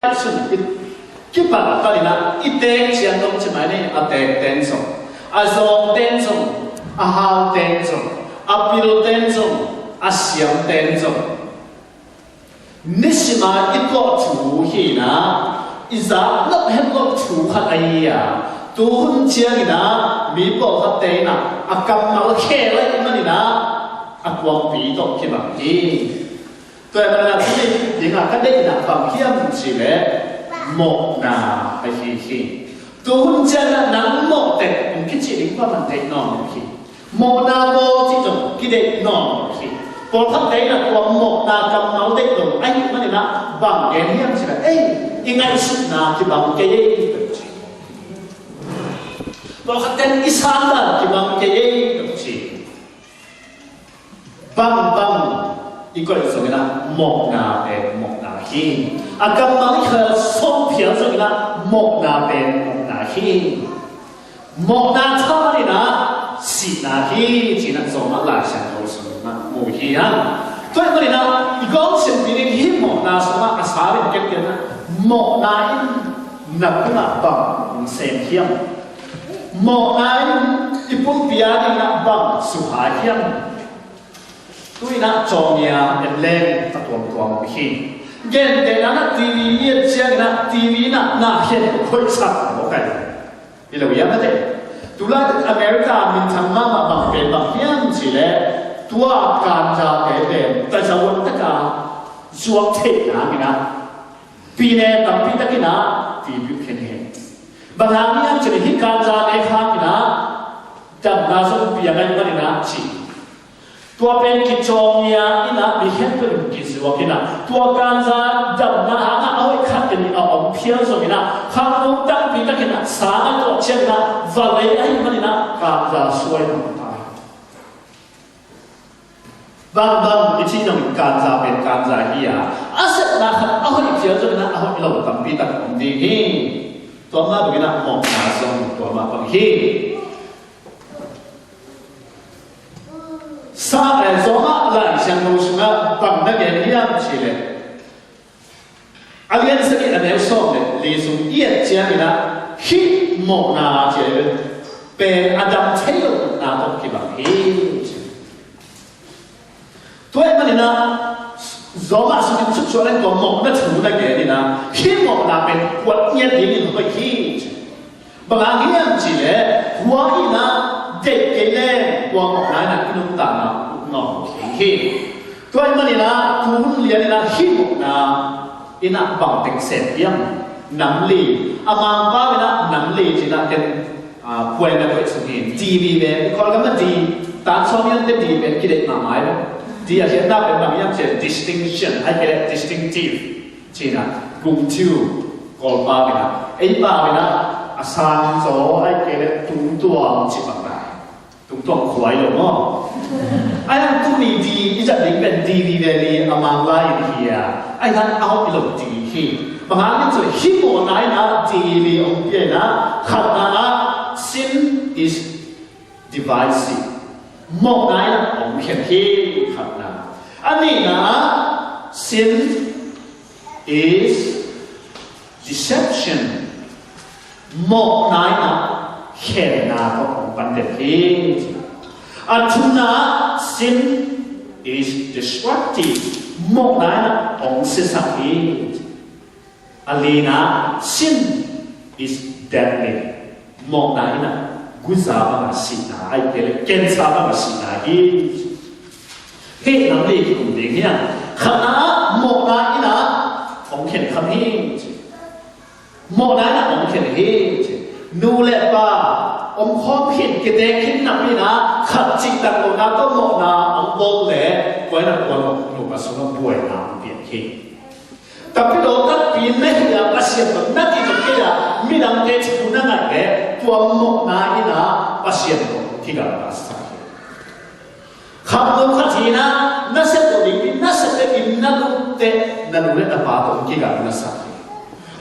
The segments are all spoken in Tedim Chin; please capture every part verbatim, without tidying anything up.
Sun i kipat panin ah i teek ciang dong ci mai ni, a teek ten zong, a zawng ten zong, a hau ten zong, a pil ten zong, a siam ten zong. Nisima i tuah thu hi na, i zak loh het loh thu khat ahi a, tu hun ciangin ah mi pawlkhatte in ah a kammal khel ahih manin ah a kuangpi tawh kibang hi. Tua ahih manin ah tuni dingah ka deihna bang hiam cih leh mawhna ahi hi. Tu hun ciangin ah nang mawh teh hong kici ding bang a deih nawn lo hi. Mawhna bawl cih zong kideih nawn lo hi. Pawlkhatte in ah tua mawhna kammal deih lo ahih manin ah bang gen hiam cih leh, ei, i ngaihsutna kibang kei ei, pawlkhatte in i sandan kibang kei ei, ci. Bangbang i koih zongin ah mawhna pen mawhna hi. A kammal i khel sawm phial zongin ah mawhna pen mawhna hi. Mawhna thaman in ah sihna hi, ci-in ah Rom ah Lai Siangtho sungah mu hi hang. Tua ahih manin ah i gawm simpih ding hih mawhna sungah a sal in ken ken ah mawhna in na tungah bang hong sem hiam? Mawhna in i pumpi a dingin ah bang suhai hiam? Tu-in ah Cawngnia en leng a tuamtuam hi. Gentehna in ah T V i et ciangin ah T V in ah na khen hoih sak mawk hi. Hi lo hiam a te. Tulai tak America minthang mahmah bang pen bang hiam cih leh tua kanzate pen tazawan taka zuak theih nangin ah pine tampi takin ah T V khen hi. Bang hang hiam cih leh hih kanza nek hangin ah damna zong piang ahih manin ah ci. Tua pen kicawngnia in ah mi khempeuh in kizuak in ah tua kanza damna hangah a hoih khat in a om phial zongin ah khangno tampi takin ah sang a tuah ciangin ah va lei ahih manin ah kanza suai mawk ta hi. Bangbang i cih zongin kanza pen kanza hi a, a sepna khat a hoih phial zongin ah a hoih lo tampi tak om ding hi. Tua mah bangin ah mawhna zong tua mah bang hi. Sa, eh, Rom ah Lai Siangtho sungah bang na gen hiam cih leh, a lian sagih a neu sawm le li sung i et ciangin ah hih mawhna cih pen a dam thei lo mawhna tawh kibang hi. Tua ahih manin ah Rom ah sungin suksuah leng tua mawhna thu na gen in ah hih mawhna pen kuat ngiat dingin hoih hi. Bang hang hiam cih leh hua in ah deih kei leh tua mawhna in ah i nuntakna uk nawn lo hi. Tua ahih manin ah tu hun lian in ah hih mawhna in ah bang teng sem hiam? Nam li, a Mangpau in ah nam li ci-in ah ken, ah, puai na koih sung hi. D vive, i Kawlgam ah D, tan sawm in ah D pen kideih mahmah hi. D a khiatna pen bang hiam cih leh distinction, ahih kei leh distinctive. Cina, gumtiu, Kawlpau in ah, ei pau in ah, a sang zaw, ahih kei leh tungtuang cih bang lai. Tungtuang khuai lo maw? Ahih hang tuni D i zat ding pen D vive li a Mang lai in hi a. Ahih hang a hoih lo ding hi. Bang hang hiam cih leh hih mawhna in ah D li hong pia in ah, khatna ah sin is divisive. Mawhna in ah hong khen hi, khatna. A nihna ah sin is deception. Mawhna in ah khenna tawh hong pan den hi. A thumna ah sin is destructive. Mawhna in ah hong siasak hi. A lina, sin is deadly. Mawhna in ah guza bangah sihna, ahih kei leh cancer bangah sihna hi. Hih nam li kikum ding hi hang. Khatna ah mawhna in ah hong khen kham hi. Mawhna in ah hong khen hi. Nu le pa om khawm khin, kiteek khin napi in ah khat cihtak lohna tawh mawhna hong bawl leh tua in ah tua nupa sungah buaina hong piang hi. Tampi lo takpi na hi a, Pasian tawh na kizom kei a, midangte thu na ngaih leh tua mawhna in ah Pasian tawh kigamla sa hi. Khamnu khat hi in ah na sep loh dingpi na sep teh inn na lut teh na nu le na pa tawh kigamla sa hi.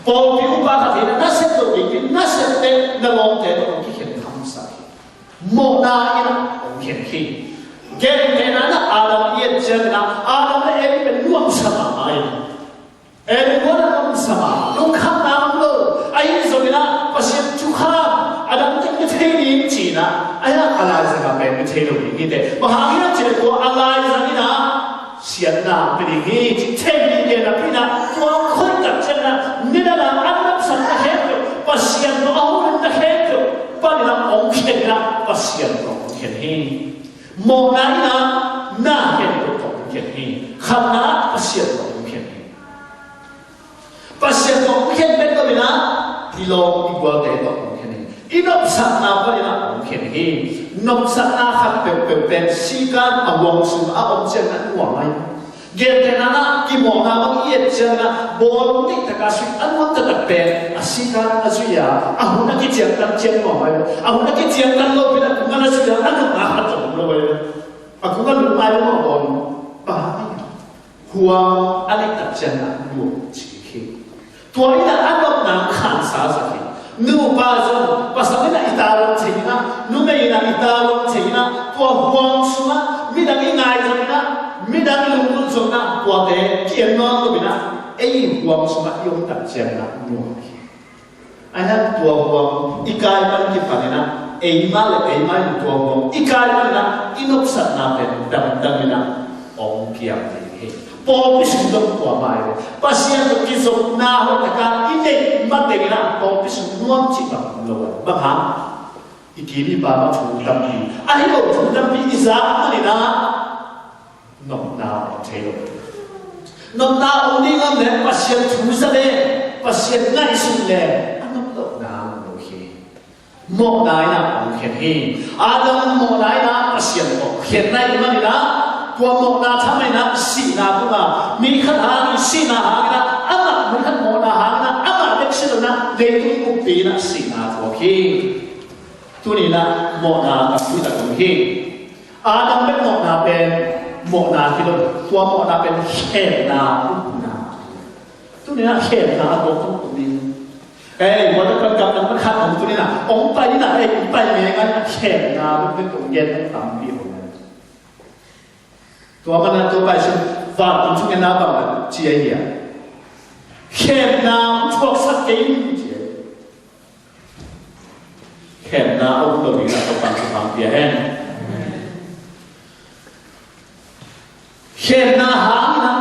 Pawlpi upa khat hi in ah na sep loh dingpi na sep teh na lawmte tawh kikhen kham sa hi. Mawhna in ah hong khen hi. Gentehna in ah Adam i et ciangin ah Adam le Eve pen nuamsa mahmah hi. Eden huan a nuamsa mahmah. Ahi hang a laizang a pen mi thei lo ding hi teh. Bang hang hiam cih leh tua a laizang in ah siatna pia ding hi cih thei ding gen a pi in ah, tua hong khoih tak ciangin ah nidang a a nopsakna khempeuh, Pasian tawh a holimna khempeuh panin ah hong khen in ah, Pasian tawh hong khen hi. Mawhna in ah na khempeuh tawh hong khen hi. Khatna ah Pasian tawh hong khen hi. Pasian tawh hong khen bek lo in ah, i lawm i gualte tawh hong khen hi. I nopsakna panin ah hong khen hi. Nopsakna khat peuhpeuh pen sikan a huang sungah a om ciangin ah nuam ahi. Gentehna in ah, kimawhna bang i et ciangin ah, bawl hong neih tak a sui a nuam taktak pen a sikan a zui a, a hun a kiciangtan ciang nuam ahi. A hun a kiciangtan lo pen a kung a na zui a, a nopna khat zong om lo ahi. A kung a nuam ahi lo mah bawl. Bang hang hiam? Huang a neih tak ciangin ah nuam cik hi. Tua in ah a nopna khansa zak hi. Nupa zong pasal in ah i tavuan thei in ah, numei in ah i tavuan thei in ah, tua huang sungah midang i ngaizang in ah, midang i lunggulh zong in ah, tuate ki-en nawn lo in ah, ei huang sungah i om tak ciangin ah nuam hi. Ahi hang tua huang i kai pan kipan in ah, eimah le eimah in tua huang i kai pan in ah, i nopsakna pen damdam in ah hong kiam ding hi. Pawlpi sung zong tua mah hi ve. Pasian tawh kizopna hoih tak a i neih mateng in ah pawlpi sung nuam cih bang om lo a. Bang hang? I kim i pam ah thu tampi, ahi lo thu tampi i zak man in ah nopna om thei lo. Nopna om ding om leh Pasian thu za le, Pasian ngaihsun le a nop lohna om lo hi. Mawhna in ah hong khen hi. Adam mawhna in ah Pasian tawh khenna ahih manin ah, tua mawhna thaman in ah sihna tungah, mi khat hangin sihna hangin ah, amah mi khat mawhna hangin ah, amah bek si lo in ah, leitung buppi in ah sihna thuak hi. Tuni in ah mawhna tampi tak om hi. Adam bek mawhna pen mawhna hi lo, tua mawhna pen khemna upna. Tuni in ah khemna a tuak tung tung ding. Ei, mawhna pen kam dang pen khat om tuni in ah, hong pai in ah, ei, hong pai meng a, khemna bek pen tung gen tampi om. Tua man a tua pai sun, vantung thungetna bang a ci ahi a. Khemna hong thuaksak kei in ci ahi. Khemna a um lo ding a, Topa'n thupha pia hen. Khemna hangin ah,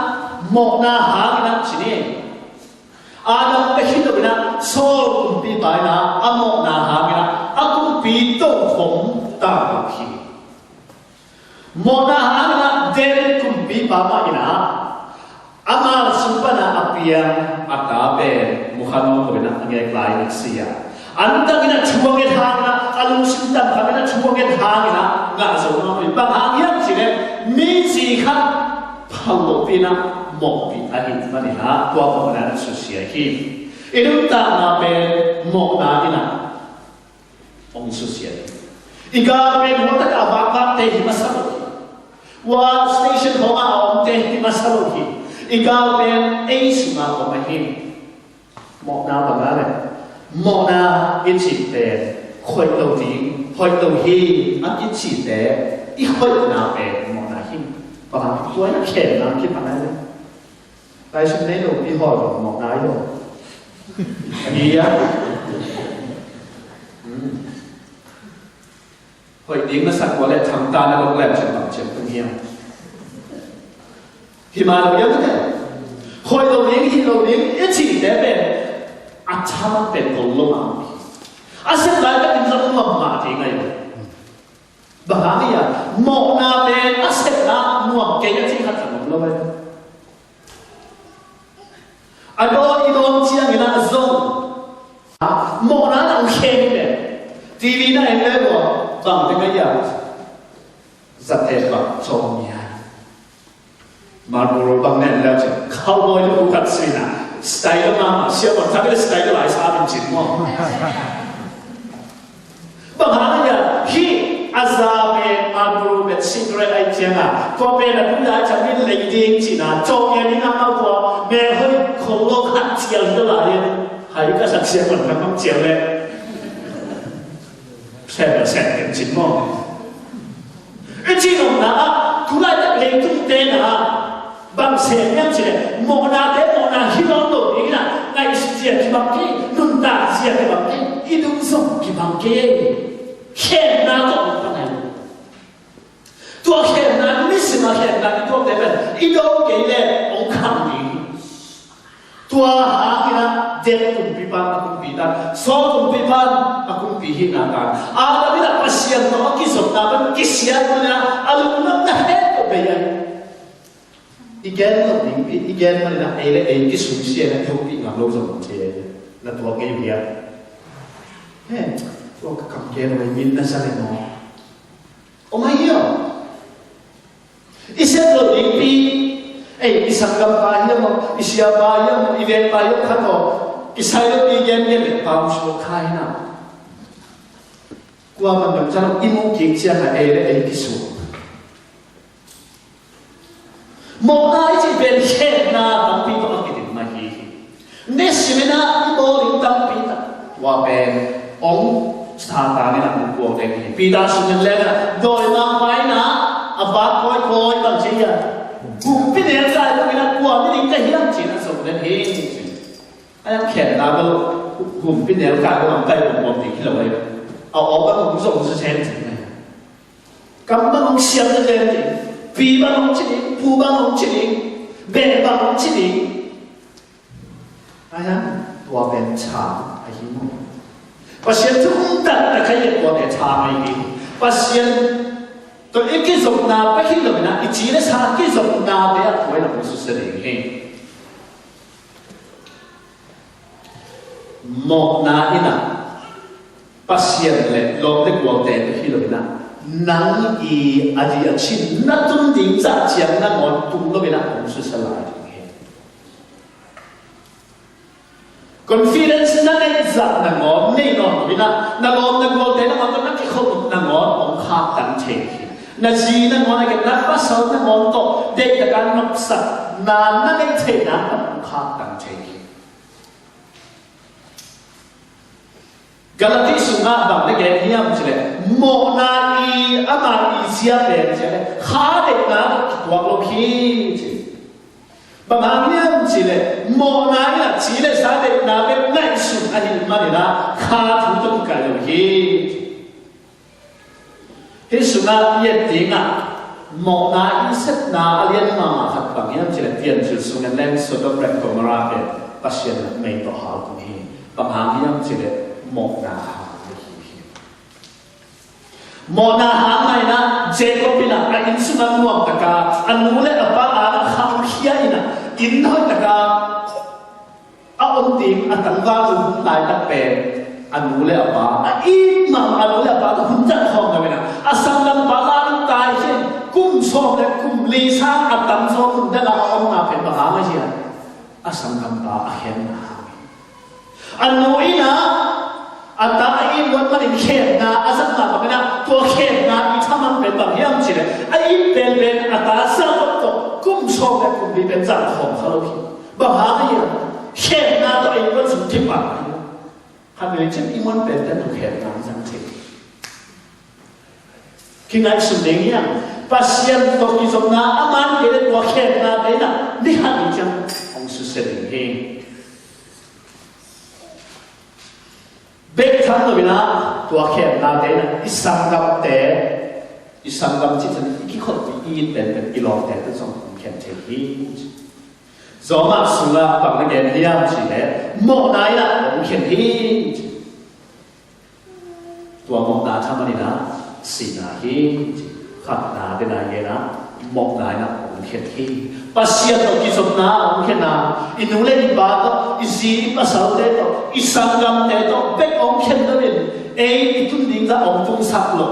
mawhna hangin ah ci ni. Adam bek hi lo in ah, Saul kumpipa in ah, a mawhna hangin ah, a kumpi tokhom tangtak hi. Mawhna hangin ah David kumpipa mah in ah, ama sung pan a piang a ta pen mukha nuam lo in ah a ngek lai in a si a. A nungta in ah thu a nget hangin ah, a lungsim tam hangin ah, thu a nget hangin ah ngah zo nuam lo. Bang hang hiam cih leh mi zi khat phal lopi in ah mawhpih ahih manin ah tua mawhna in ah susia hi. I nuntakna pen mawhna in ah hong susia hi. I gal pen hua tak a vakvakte hi masa lo hi. Hua station hong a omte hi masa lo hi. I gal pen ei sungah om ahi. Mawhna bang a le, mawhna i cih pen hoih lo ding, hoih lo hi a kicite i hoihna pen mawhna hi. Bang a tua i khemna kipan a le. Lai sum nei lo pi hawl lo mawhna i lo. A hi a. Hmm. Hoih ding na sak ua le thangta na lo lem cin bang cin tung hiam. Hi ma lo hiam te. Hoih lo ding, hi lo ding, i cih te pen a thaman pen kol lo ma. A sep lai ka tin zong nuam mah ding ahi. Bang hang hiam, mawhna pen a sepna nuam kei a cih khat zong om lo ahi. A dawn i dawn ciangin ah zong mawhna na hong khen hi ve. TV na en le maw, bang te ka hiam. Zat et bang cawm hi a. Marlboro bang na en le ciang cowboy lu khat si na. Style mahmah, siapa tak le style lai sa min cin maw. Bang hang hiam, hih a za pen Marlboro pen cigarette ahih ciangin, tua pen a tun lai ciang min lei ding cihna, cawk ngiat ding a ngau tua, mel hoih khol lo khat cial hi lo lai in, hai ka sak siang man ka mang cial leh. Sem a sem ken cin maw. I cih nopna ah, tu laitak leitungte na ah, bang sem hiam cih leh, mawhnate mawhna hi nawn lo ding in ah, ngaihsut zia kibang kei, nuntak zia kibang kei, i dum zong kibang kei. Khemna Tua khemna, nisim a khemna i tuakte pen i do kei le hong khang ding hi. Tua hangin ah Death kumpipan a kumpi tan, Saul kumpipan a kumpi hihna tan, Adam in ah Pasian tawh a kizopna pan kisia in ah a lungdamna het tawh bei a. I gen lo ding, i, i gen manin ah ei le ei kisungsia in ah i hopih ngam lo zong om thei. Na tuak ngei uh hiam? He, tua ka kam gen uh hi, min na sa le maw? Om ahi hiam? I sep lo dingpi, ei, i sanggampa hiam maw, i siapa hiam maw, i vengpa hiam khat maw, i sai lo ding gen gen le pau suak kha hi na. Kua man dong can i mu kik ciang a ei le ei kisuk. Mawhna i cih pen khemna tampi tawh a kidim mah hi hi. Nisimin ah i bawl ding tampi tak tua pen ong Satan in ah hong kuang ding hi. Peter sung in leng ah dawimangpa in ah a vak kawikawi bang ci hiam? Humpi nelkai lo in ah kua mi ding ka hiam ci-in a zong den hi. A khemna bel humpi nelkai lo, a kai bawm bawm ding hi lo hi. A aw bang hong zong zen zen hi. Kam bang hong siam zen zen ding, pi bang hong ci ding, pu bang hong ci ding, beh bang hong ci ding. Ahi hang tua pen chang ahi maw? Pasian thu um taktak kha i et tuate chang ahi hi. Pasian tawh i kizopna bek hi lo in ah i ci le sa kizopnate a tua in ah hong susia ding hi. Mawhna in ah Pasian le lawm le gualte bek hi lo in ah nang i a di a cin na tun ding zah ciang nangawn tung lo in ah hong susia lai ding hi. Confidence na neih zah nangawn nei nawn lo in ah na lawm na gualte nangawn tawh na kikhop nangawn hong khaktan thei hi. Na zi nangawn a gen na pasal nangawn tawh deihtak a nopsakna na neih theihna tawh hong khaktan thei hi. Galati sungah bang na gen hiam cih leh mawhna i ama i zia pen cih leh kha deihna tawh kituak lo hi ci. Bang hang hiam cih leh mawhna in ah ci le sa deihna bek ngaihsun ahih manin ah kha thu tawh kikai lo hi ci. Hih sungah i et dingah mawhna i sepna a lian mahmah khat bang hiam cih leh Piancil sung en leng Sodom le Gomorrah pen Pasian in mei tawh hal tung hi. Bang hang hiam cih leh mawhna hang ahi hi. Mawhna hang mah in ah Jacob in ah a inn sungah nuamtak a a nu le a pa a khangkhia in ah inn hoihtak a a om ding a tangval uh hun laitak pen a nu le a pa a it mahmah a nu le a pa hun zat khawm lo in ah a sanggampa la in tai hi. Kum sawm le kum li sang a tamzaw hun dang a a omna pen bang hang ahi hiam? A sanggampa a khemna hang hi. A nu in ah a ta a it luat manin khemna a zatna bangin ah tua khemna i thaman pen bang hiam cih leh a it penpen a ta Jacob tawh kum sawm le kum li pen zat khawm kha lo hi. Bang hang hiam? Khemna tawh ei muan sung thim pah hi. Khat vei cin i muan pente tawh khemna i zang thei. Kingaihsun ding hiam? Pasian tawh kizopna a man kei le tua khemnate in ah ni khat ni ciang hong susia ding hi. Bek tham lo in ah tua khemnate in ah i sanggamte, i sanggam cih ciang i kikhop i it penpen i lawmte tawh zong hong khen thei hi. Rom sungah bang na gen hiam cih leh mawhna in ah hong khen hi. Tua mawhna thaman in ah sihna hi. Khatna te na gen ah mawhna in ah hong khen hi. Pasian tawh kizopna hong khen a, i nu le i pa tawh, i zi i pasalte tawh, i sanggamte tawh bek hong khen lo in ei i tun ding zah hong tungsak lo.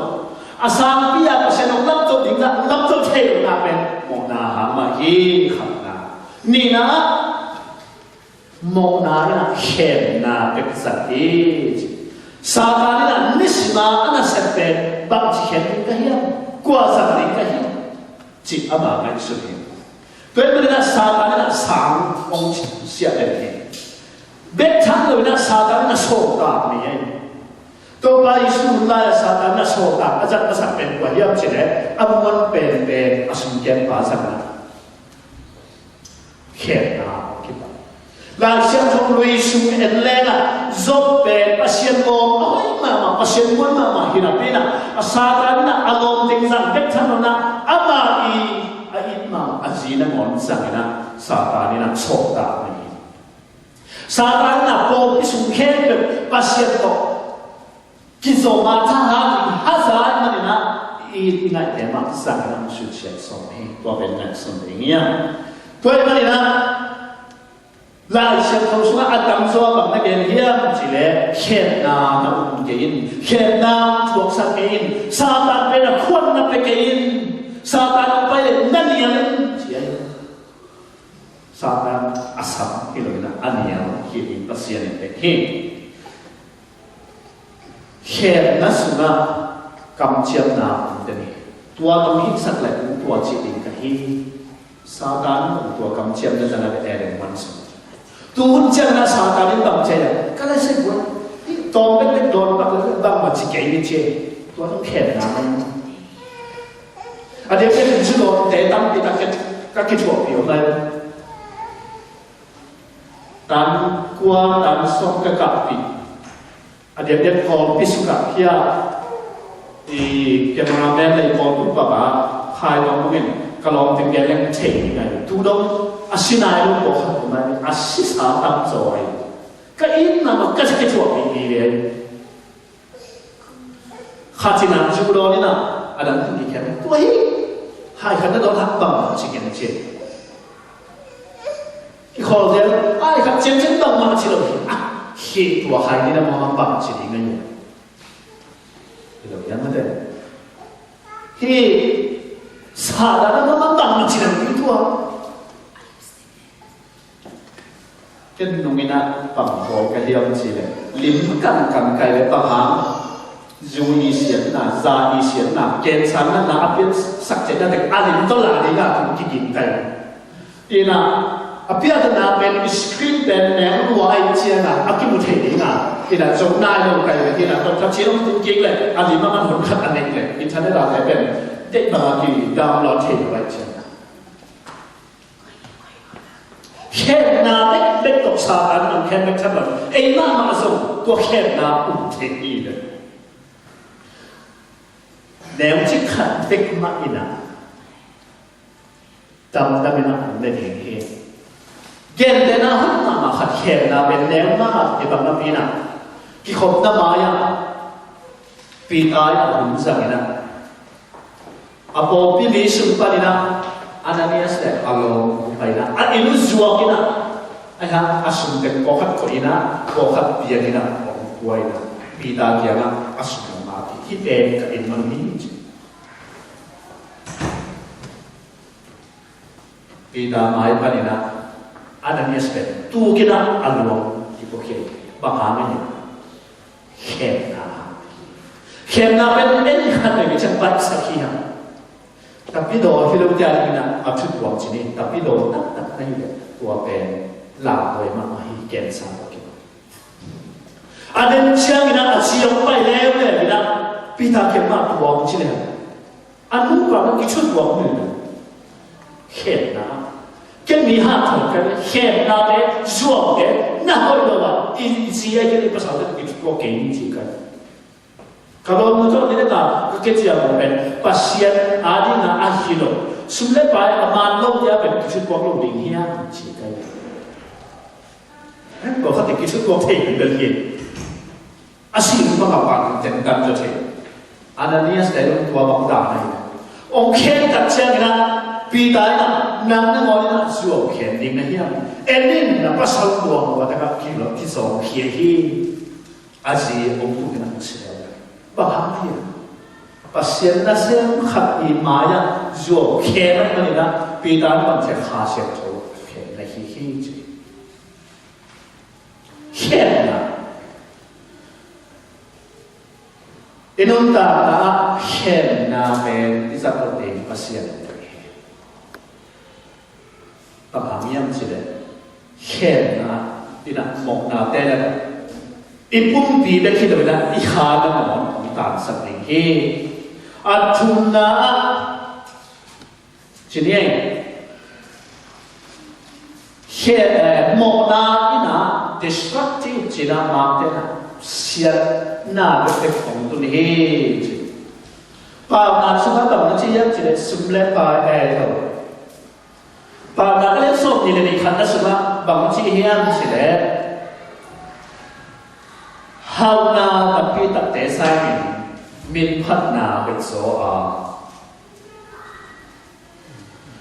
A sangpi a Pasian hong lamto ding zah hong lamto thei lo na pen mawhna hang mah hi. Khatna. Nihna ah mawhna in ah khemna pek zat hi. Satan in ah nisim a a nasep pen bangci khem ding ka hiam? Kua zang ding ka hiam? Cih ama ngaihsun hi. Tua ahih manin ah Satan in ah sang hong siah den hi. Bek tham lo in ah Satan in ah sawltak ni ei. Topa Jesu hun lai-ah Satan in ah sawltak a zat masak pen kua hiam cih leh a muan penpen a sumkianpa zang a khemna hong kipan. Laisiangtho lui sung en leng ah Job pen Pasian lawm a hoih mahmah, Pasian muan mahmah hi napi-in ah, a Satan in ah a lawm teng zang bek tham lo-in ah, amah i a it mah a zi nangawn zang-in ah Satan in ah sawltak na hi. Satan in ah pawlpi sung khempeuh Pasian tawh kizom a, thahat i haza ahih manin ah i it i ngaihte mah zang-in ah hong suksiat sawm hi. Tua pen ngaihsun ding hi. Tua ahih manin ah Lai Siangtho sungah a tamzaw ah bang na gen hiam cih leh, khemna na um kei in, khemna thuaksak kei in, Satan pen a khuan na pia kei in, Satan hong pai leh na nial in, ci hi. Satan a sam hi lo-in ah a nial hi ding Pasian in bek hi. Khemna sungah kamciamna om den hi. Tua tawh hihsak leh tua cih ding ka hi. Satan in tua kamciamna zang a, Eden huan sung. Tu hun ciangin ah Satan in bang ci hiam? Ka lai sai buai. Tawm bekbek dawn bak leh bangmah ci kei ni ci. Tua tawh khemna om. A diakdiak in zu dawnte tampi tak ka kithuahpih om lai. Tan kua, tan sawm ka kahpih. A diakdiak Kawlpi sungah hiah i cameraman leh i Kawlpi papa Khai Bang Bung in ka lawmte gen leng thei ding a hi. Tu dong a si nai lo pawlkhat om lai, a sisa tamzaw hi. Ka itna mah ka kithuahpih hi ve. Khat in ah zu dawn in ah a dang tawh kikhen. Tua hi. Hai khat na dawn hak bang ci gen ci. I khawl zel, ai khat ciangciang bangmah ci lo hi. Ah, hi tua hai ni na mah bang ci ding a hi. Hi lo hiam mate. Hi sa la na mah bangmah ci lo hi tua. Ken nung in ah bang bawl ka hiam cih leh, lim kangkang kai leh bang hang, zu i siatna, za i siatna, cancer natna a piansak ciangin ah a lim tawh la ding a tung kiging kai. In ah a pianna pen screen pen neu lua ahih ciangin ah a kimu thei ding a, in ah zong nai lo kai leh, in ah doctor cih hong tung kik leh a lim a man hun khat a nek leh internet ah te pen deih bang a kidownload thei lo ahih ciangin ah. Khemna bekbek tawh Satan in hong khem bek tham lo. Ei mahmah zong tua khemna um thei hi ve. Neu cik khat bek mah in ah damdam in ah hong ne ding hi. Gentehna hoih mahmah khat, khemna pen neu mahmah hi bang napi-in ah, kikhopna mai-ah Peter in a hun zang in ah, a pawlpi mi sung panin ah Ananias leh a lawm hong pai in ah, a inn uh zuak in ah, a hang a sum teng pawlkhat koih in ah, pawlkhat piak in ah, hong pua in ah, Peter kiangah a sum hong ngak hi. Hih pen ka inn man hi, ci. Peter mai panin ah Ananias pen tuk in ah a luang kipuakhia hi. Bang hang hiam? Khemna. Khemna pen en khat vei ciang baihsak hi hang. Tapidaw hi lo te adingin ah a thuthuam ci ni. Tapidaw taktak na hi leh tua pen lauhuai mahmah hi, cancer tawh kibang. A den ciangin ah a zi hong pai leuleu in ah Peter kiang mah tua hong ci leh, a nupa mah kithuthuam hi lo. Khemna. Ken mi hanthawn ka hi, khemna te zuaute na hoih lo a, i zi a i ken i pasal te kithuthuam kei ni ci ka hi. Ka lawmnu tawh ni dena ka kiciam uh pen Pasian adingin ah a hi lo, sum le pai a man lote a pen kithuthuam lo ding hiam ci ka hi. Pawlkhat in kithuthuam thei hi bel hi. A sih bang a pan teng kan zaw thei. Ananias te zong tua bang dan ahi. Hong khen tak ciangin ah Peter in ah, nang nangawn in ah zu hong khen ding na hiam? En in, na pasal luang lua takah kilawm kizawng khia hi. A zi hong tung in ah hong si lel. Bang hang hiam? Pasian nasem khat i mai-ah zu hong khen ahih manin ah Peter in bang ci a, Kha Siangtho khen na hi hi ci. Khemna. I nuntakna ah khemna pen i zat loh ding Pasian in a deih hi. Bang hang hiam cih leh khemna in ah mawhnate le i pumpi bek hi lo in ah i kha nangawn hong tangsak ding hi. A thumna ah ci ni ei. Khe, eh, mawhna in ah destructive cihna, Mark ten ah siatna bek hong tun hi ci. Paunak sungah bang na ci hiam cih leh sum le pai, eh, tho. Paunak a lian sawm nih le nih khatna sungah bang ci hiam cih leh hauhna tampi takte sangin minphatna hoih zaw a,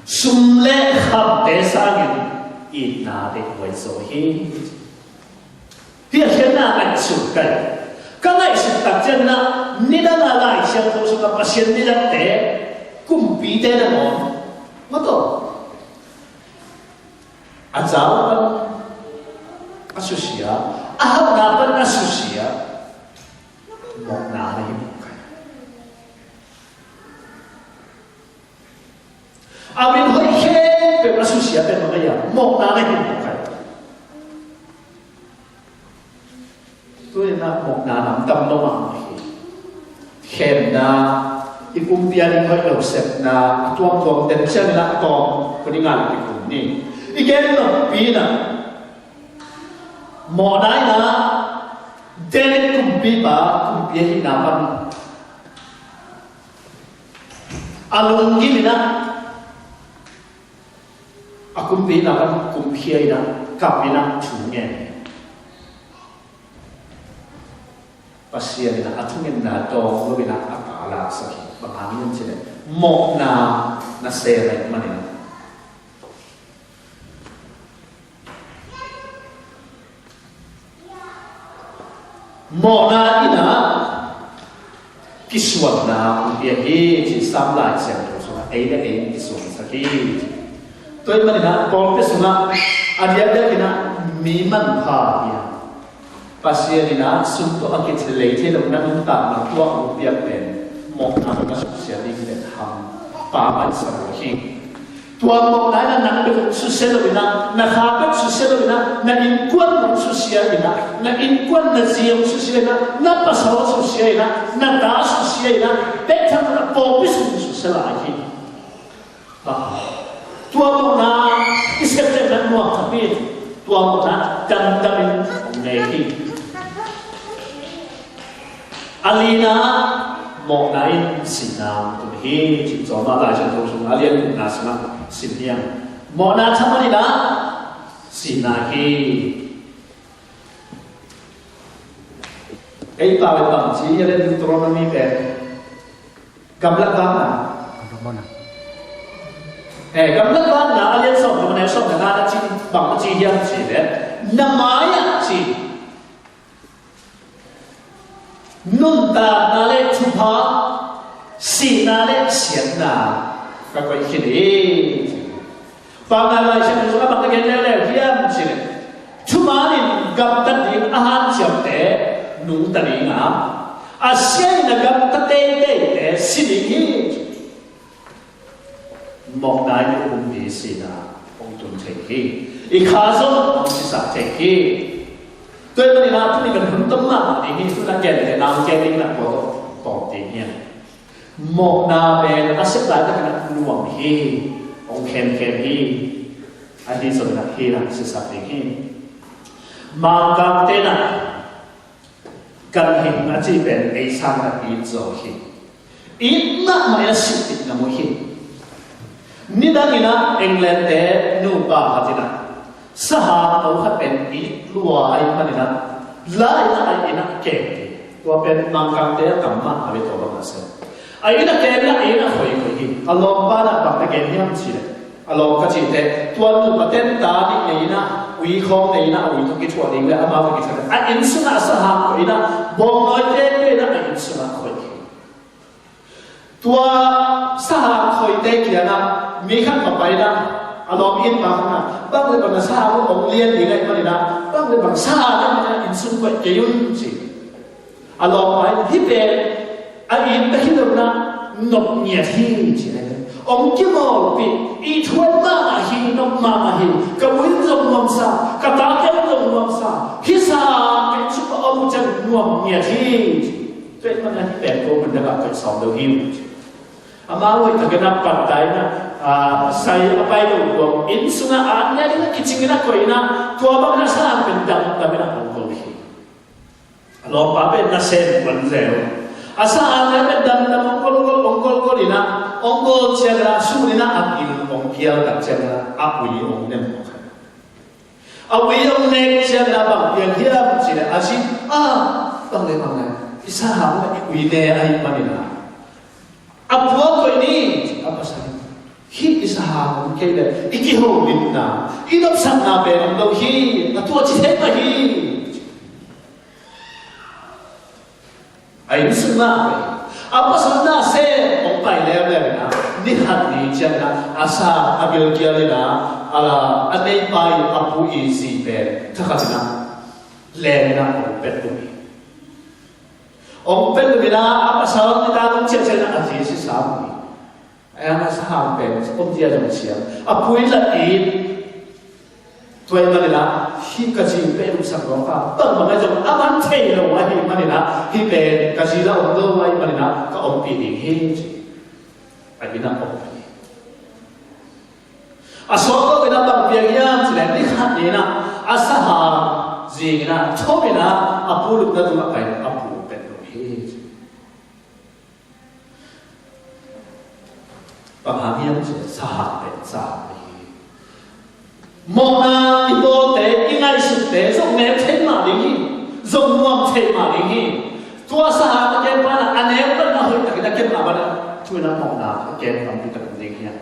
sum le khamte sangin itna deih huai zaw hi. Hih a khiatna ngaihsut kai. Ka ngaihsut tak ciangin ah nidang a Lai Siangtho sungah Pasian nilatte, kumpite nangawn mataw, a zau pan a susia, a hauhna pan a susia, mawhna na hi mawk kai. A min hoih khempeuh a susia pen mawk a, mawhna na hi mawk kai. Tu-in ah mawhna nam tam lo mahmah hi. Khemna, i pumpi a ding hoih lo sepna, a tuamtuam den ciangin ah a tawm kun i ngai i kum ni. I gen noppi in ah mawhna in ah David kumpipa, kumpi ahihna pan a lunggim in ah, a kumpi ahihna pan kumkhia in ah, kap in ah thu ngen. Pasian in ah a thungetna dawng lo in ah a ta laksak hi. Bang hang hiam cih leh mawhna na sem ahih manin ah. Mawhna in ah kisuanna hong pia hi ci, Sam Lai Siangtho sungah ei le ei kisuansak hi ci. Tua ahih manin ah pawlpi sungah a diakdiak in ah mi manpha hi a, Pasian in ah sum tawh a kithei lo na nuntakna tuah hong piak pen mawhna hong a susia ding pen ham pa mansa lo hi. Tua mawhna in ah nang bek hong susia lo in ah, na kha bek susia lo in ah, na innkuan hong susia in ah, na innkuan na zi hong susia in ah, na pasal hong susia in ah, na ta susia in ah, bek tham in ah pawlpi sung susia lai hi. Tua mawhna i sep teh na nuam kha pi. Tua mawhna damdamin hong nei hi. A lina, mawhna in sihna hong tun hi ci. Tua mah Lai Siangtho sung a lian gukna sungah sim hiam. Mawhna thaman in ah sihna hi. Ei pau in bang ci hiam leh Deuteronomy pen gamlat vakna. Eh, gamlat vakna a lian sawm le nga, a neu sawm le nga na ci bang ci hiam cih leh na mai-ah ci nuntakna le thupha, sihna le siatna ka koih khin hi. Paunak Lai Siangtho sungah bang na gen leuleu hiam cih leh thumanin gamtat ding a hanciamte nungta ding a, a sia-in a gamta teiteite si ding hi. Mawhna in i pumpi sihna hong tun thei hi. I kha zong hong sisak thei hi. Tua ahih manin ah tuni kan hun tom mahmah ding hi. Tu-in ah gen le nang gen ding na kua tawh tawm ding hi. Mawhna pen a sep laitakin ah nuam hi. Hong khemkhem hi. Ahi zongin ah hi na sisak ding hi. Mangkangte in ah ganhing a cih pen ei sangin a it zaw hi. It mahmah in a sih it ngam uh hi. Nidangin ah England-te nupa khat in ah sahang no khat pen it lua ahih manin ah la in ah a inn ah kem hi. Tua pen Mangkangte a tam mahmah ve, tua bang a sem. A inn ah kem in ah a inn ah khoikhoi hi. A lawmpa in ah bang na gen hiam cih leh, a lawm ka cih teh, tua nupa ten ta nih nei in ah, ui khawng nei in ah, a ui tawh kithuah ding le amau tawh kithuah ding, a inn sungah a sahang khoi in ah, bawngnawi tete in ah a inn sungah khoi hi. Tua sahang khoite kiangah mi khat va pai in ah, a lawm itpa khat in ah, bang le bang na sahang uh hong lian ding ahih manin ah, bang le bang sahang ahih manin ah inn sung koih kei un ci. A lawmpa in hih pen a it ahi lo in ah nop ngiat hi ci. Hong kimawlpih, ithuai mahmah hi, nop mahmah hi. Ka u in zong nuamsa, ka tate in zong nuamsa, hih sahang ka inn sungah om uh ciang nuam ngiat hi ci. Tua ahih manin ah hih pen ko mun dangah koih sawm lo hi uh ci. Amau hoih takin a pantah in a, ah, sai a pai lo tuang inn sungah a nek in a kicing in a koih in a, tua bangin a sa hang pen damdam in a hong kol hi. A lawmpa pen nasem kuan zel. A sa hang pen damdam hong kolkol, hong kolkol in a, hong kol ciangin a, sun in a, a gil hong kial tak ciangin a, a ui hong nem mawk. A ui hong nek ciangin a bang piang hiam cih leh a zi, ah, bang le bang le, i sa hang pen i ui ne ahih manin a, a pua koih ni, a pasal in, hih i sa hang om kei leh i kiho nitna, i nopsakna pen om lo hi, a tua ci thei mah hi. A inn sungah a pasal na se hong pai leuleu in a, ni khat ni ciangin a, a sa a gilkial in a, a la, a neipa i a pu i zi pen thakhat in a, leng in a hong pet uh hi. Hong pet uh in a, a pasal nitak hong ciah ciangin a, a zi si sam uh hi. A yang a sa hang pen om zia zong siam. A pui la it. Tua ahih manin a, hih ka zi pen um sak lo ka, bang bang a zong a man thei lo ahih manin a, hih pen ka zi la om lo ahih manin a, ka ompih ding hi ci. A inn ah om hi. A sawt lo in a bang piang hiam cih leh ni khat ni in a, a sa hang zing in a, thum in a, a pu lupna tungah pai in a, a pu pet lo hi ci. Bang hang hiam cih leh sa hang pen sa hang hi. Mawhna i bawlte, i ngaihsutte zong neu thei mah ding hi. Zong nuam thei mah ding hi. Tua sa hang a kem pan a, a neu pan a hoih takin a kem a ban a, tu in a mawhna a kem tampi tak om ding hi.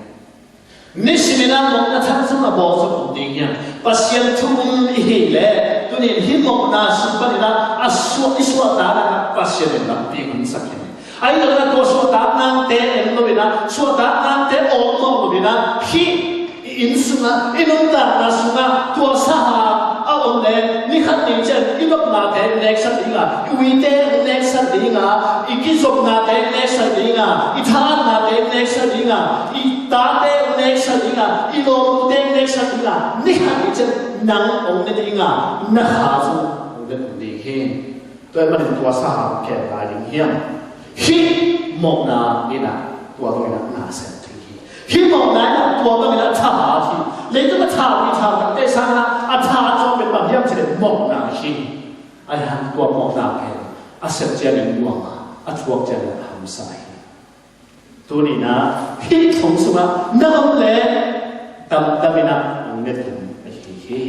Nisim in a mawhna thak zong a bawl zong om ding hi. Pasian thu um i hih leh, tuni in hih mawhna sung panin a, a suah, i suahtakna Pasian in lampi hong sak hi. Ahi zongin a tua suahtaknate en lo in a, suahtaknate awk mawk lo in a, hih i inn sungah, i nuntakna sungah tua sa hang a om leh, ni khat ni ciang i nopnate neksak ding a, i uite neksak ding a, i kizopnate neksak ding a, i thahatnate neksak ding a, i tate neksak ding a, i lawmnute neksak ding a, ni khat ni ciang nang hong ne ding a, na kha zong hong ne ding hi. Tua ahih manin tua sa hang kem lai ding hiam? Hih mawhna in a tua bangin a na sem thei hi. Hih mawhna in a tua bangin a thahat hi. Leitung a thahat hi, thahat takte sangin a, a thahat zong pen bang hiam cih leh mawhna hi. Ahi hang tua mawhna pen a sep ciangin nuam a, a thuak ciangin a hamsa hi. Tuni in a hih thong sungah na om leh damdam in a hong ne tum ahi hi.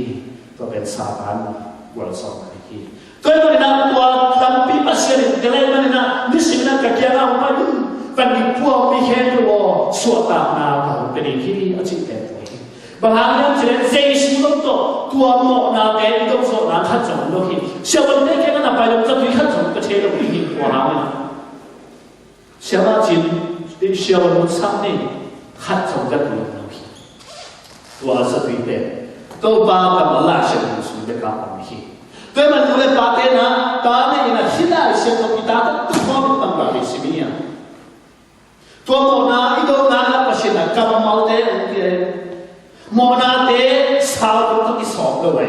Tua pen Satan gualzawhna ahi hi. Tua ahih manin a tua lampi Pasian in ka lei manin a nisim in a ka kiangah hong pai un. Van gik pua mi khempeuh aw, suahtakna ka hong pia ding hi a cih pen tua hi. Bang hang hiam cih leh Jesu lo tawh tua mawhnate i dot zawhna khat zong om lo hi. Siavuante kiangah na pai lo, zatui khat zong pia thei lo hi, tua hangin a. Siamah Cin, siavuan mun sam ni, khat zong zatui om lo hi. Tua zatui pen Topa kammal Lai Siangtho sung bek ah om hi. Tua ahih manin nu le pate in a, ta nei in a hih Lai Siangtho i tate tungtawn in tampi sim hi a. Tua mawhna i dotna in a Pasian a kammalte hong pia hi. Mawhnate sau tawh kisawp lo hi.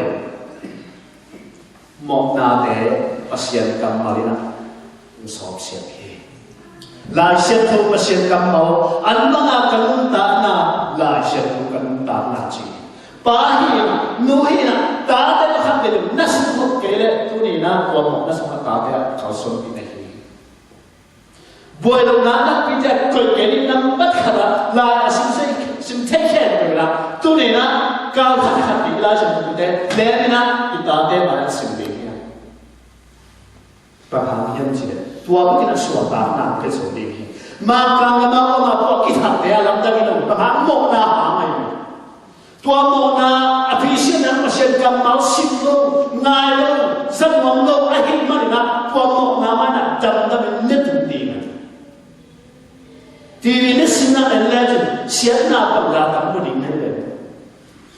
Mawhnate Pasian kammal in a hong sawpsiang hi. Lai Siangtho Pasian kammal, an bangah ka nuntakna, Lai Siangtho ka nuntakna ci. Pa hi in a, nu hi in a, tate pakhat vei na sungkhop kei leh tuni in a tua mawhna sungah tate a kalsuanpih na hi. Buai lohna nakpi ciang koih kei ni, nambat khat ah lai a sim thei, sim thei khempeuh in a, tuni in a kal khat khat i Lai Siangtho te lem in a i tate mai ah sim ding hi. Bang hang hiam cih leh tua bek in a suahtakna pia zo ding hi. Mangkang lam ah om a, tua kithahte a lamdang in a, bang hang, mawhna hang ahi. Tua mawhna a phisiatna Pasian kammal sim lo, ngai lo, za nuam lo ahih manin a, tua mawhna mah in a damdam in ne tum ding a. TV nisim in a en lecin siatna bangzah tam mu ding na hi ve.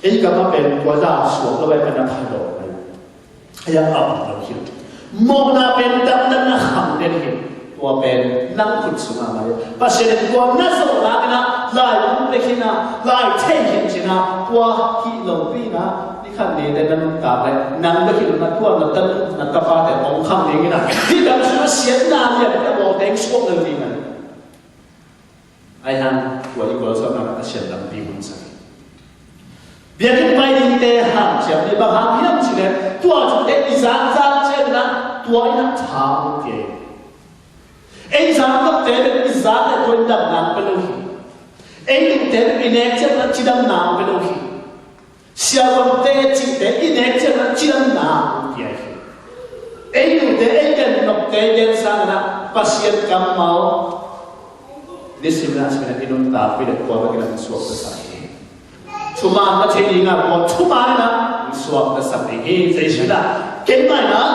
Ei gam ah pen tua zah suak lo, ei pen a pha lo, ei a om lo hi. Mawhna pen damdamna khang den hi. Tua pen nang khut sungah mah hi. Pasian in tua na zawh nak in a, lai hong pia khin a, lai thei khin cin a, tua hih lopi in a, ni khat ni te na nuntak leh nang bek hi lo in a, tua na tanu, na tapate hong khang ding in a, hih gam sungah siatna lian a bawlte hong suak lo ding a. Ahi hang tua i gualzawhna Pasian lampi hun sak hi. Biakinn pai dingte hanciam ni, bang hang hiam cih leh tua thute i zangzang ciangin ah tua in ah tha hong pia hi. Ei zang nopte bek i zak leh tua in damna hong pia lo hi. Ei luhte bek i nek ciangin ah cidamna hong pia lo hi. Siavuante cihte i nek ciangin ah cidamna hong pia hi. Ei luhte, ei gen nopte gen sangin ah Pasian kammal nisim in ah, simin ah i nuntakpih leh tua bek in ah hong suaktasak hi. Thuman na thei ding a, tua thuman in ah hong suaktasak ding hi. Jesu in ah, keimah in ah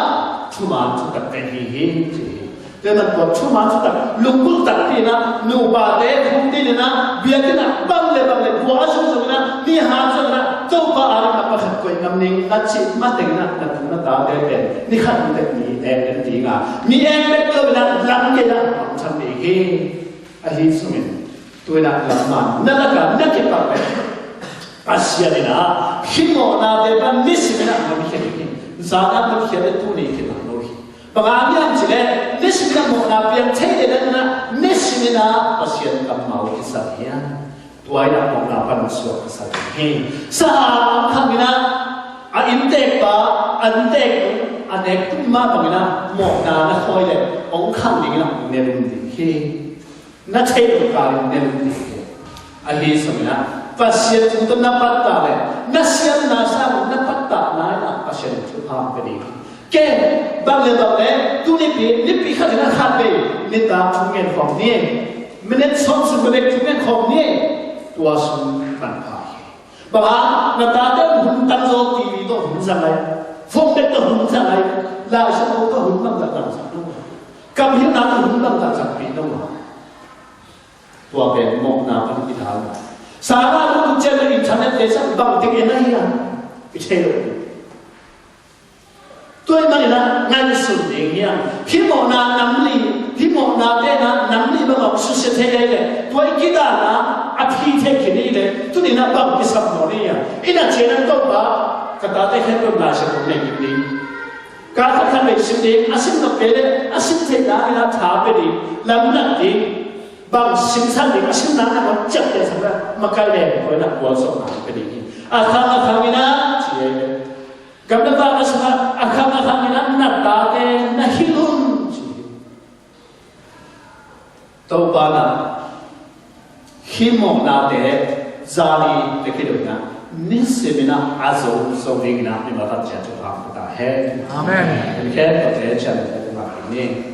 thuman thutak ka hi hi, ci hi. Tua ahih manin tua thuman thutak, lunggulh takpi in ah, nupate khukdin in ah, biakinn ah bang le bang le, bua a zong zong in ah, ni hat zong in ah, Topa ading na pakhat koih ngam ning, na cih mateng in ah, na tu na tate pen ni khat ni bek mi eng den ding a, mi eng bek lo in ah, lam gei ah bang tham ding hi. Ahi zongin, tu in ah lam man na lak a na kipak pen Pasian in ah hih mawhnate pan nisim in ah hong khia ding hi. Zan a hong khia leh tuni khit lo hi. Bang hang hiam cih leh nisim in ah mawhna piang thei leh na, nisim in ah Pasian kammal kisam hi a, tua in ah mawhna pan suak kisam hi. Sa a hong khang in ah, a inntekpa, a innteknu, a nektu mah bang in ah mawhna na khawi leh hong khang ding in ah hong ne lum ding hi. Na theih loh kal in na lum ding hi. Ahi zongin ah Pasian thu tawh na pattah leh, na siamna sang na pattah nai-in ah Pasian in thupha hong pia ding hi. Ken, bang le bang le, tunipi, nipi khat in ah khat vei nitak thu ngen khawm ni. Minute sawm sung bek thu ngen khawm ni. Tua sung manpha hi. Bang hang, na tate hun tamzaw T V tawh hun zang lai, phone bek tawh hun zang lai, Lai Siangtho tawh hun bangzah zang zang lo, kamhilhna tawh hun bangzah zangpih lo. Tua pen mawhna pan i dal lai. Sara lungdam ciangin internet te sang bangtik en ahi hiam? I thei lo. Tua ahih manin ah ngaihsun ding hiam? Hih mawhna nam li, hih mawhnate in ah nam li bang a susia thei ahih leh, tua i kidalna a phi thei khin ahih leh, tuni in ah bang kisam nawn ding hiam? Inn ah ciangin ah, Topa, ka tate khempeuh Lai Siangtho nei kik ding. Kal khat khat vei sim ding, a sim nop kei leh a sim theihna in ah tha pia ding, lamlak ding, bang simsan ding, a simna in ah mawh ciapteh sak in ah, makai leng tua in ah gualzawhna pia ding hi. A khang a khang in ah ci ahih leh, gam le vak a sungah a khang a khang in ah na tate na hilh un, ci hi. Topa in ah hih mawhnate zani pia khit lo in ah, nisim in ah a zo zo ding in ah mimal khat ciat thupha hong pia ta hen. Amen. Hih khempeuhte cian in ah thupha hong pia ni.